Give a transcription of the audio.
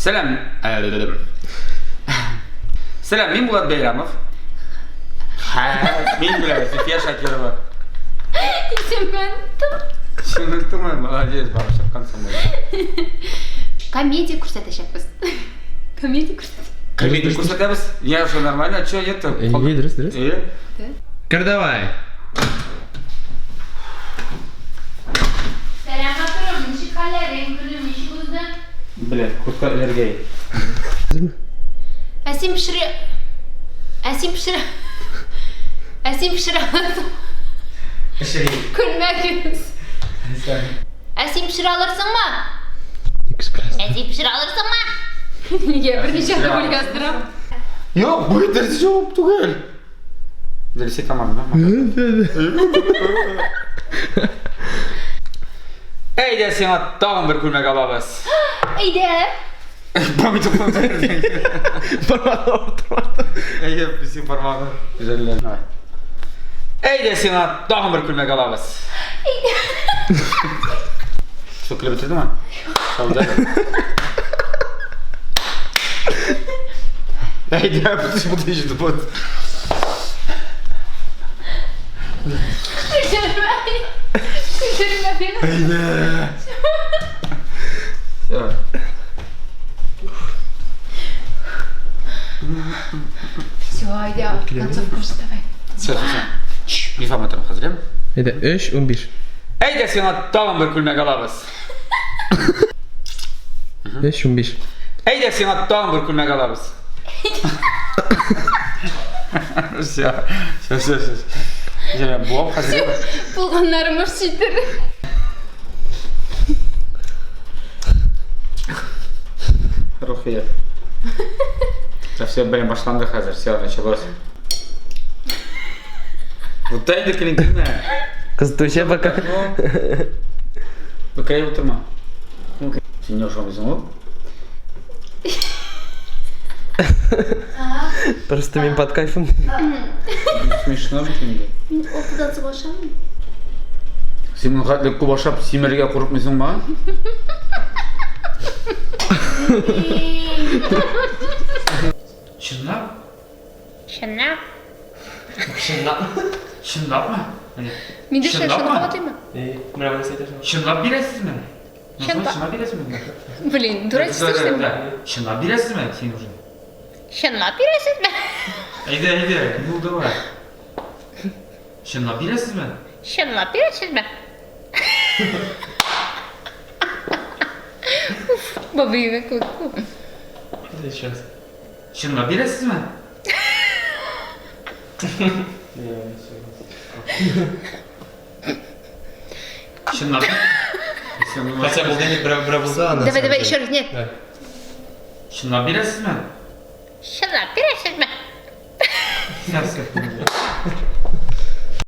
Сәлам. Сәлам, мин Булат Бәйрәмов. Һә, мин беләм, Зөлфия Шакирова. Исемен Исемен тумай, молодец, барып чыккансың. Комедия күрсәтәчәкбез. Комедия күрсәт. Комедия күрсәтәбез? Я что, нормально, че, нет? Әйе, дөрес, дөрес. Әйе. Кер давай. Сәлам, матурым, ничек хәлләрең, көнең ничек узды? Блядь, куртка эләргә. Ә син пешерә... Ә син пешерә... Ә син пешерә алырсың. Пешерим. Көлмәгез. Ә син пешерә алырсыңмы? Ә син пешерә алырсыңмы? Нигә берничә роль яздырам? Юк, бу дөрес җавап түгел. Дөресе тамам, да? Әйдә, сиңа тагын бер күлмәк алабыз. Әйдә. Бармагы авыртмады. Әйдә, син бармагы. Жәлләнмә. Әйдә, сиңа тагын бер күлмәк алабыз. Әйдә. Шул килеп бетердеме? Шауда. Әйдә, буду вот. Көлдермә. Көлдермә мине. Әйдә. Все. Все, әйдә, концовка уже давай. Все, все, все. Мифа матурым хәзер, Әйдә, 3, 15. Әйдә, сиңа тагын бер күлмәк алабыз. 3, 15. Әйдә, сиңа тагын бер күлмәк алабыз. Все, все, все, все. Все, буам хәзер. Булганнарымыз җитер. Рухият. Все, блин, башланды хәзер, все, началось. Вот әйдә килен килмә. Кыз түшә пока. Бөкрәеп утырма. Син не ошамыйсың ул? Просто мин под кайфом. Смешно бит инде. Мин алтыдан соң ашамыйм. Син моны хәтле күп ашап симерергә курыкмыйсыңмы? Чынлап? Чынлап. Чынлап. Чынлапмы? Мин дә шуны Чынлапмы? кабатлыймы? Менә моны әйтәсең. Чынлап бирәсезме? Чынлап. Чынлап бирәсезме? Блин, дурачишься, что ли? Чынлап бирәсезме? Син уже. Чынлап бирәсезме? Әйдә, әйдә, ну давай. Чынлап бирәсезме? Чынлап бирәсезме? Уф, бабайга күк. Сейчас. Чынлап бирәсезме? Чынлап. Хотя булды инде, берәү берәү булды аны. Давай, давай, еще раз, нет. Чынлап бирәсезме? Чынлап бирәсезме? Сейчас, секунду.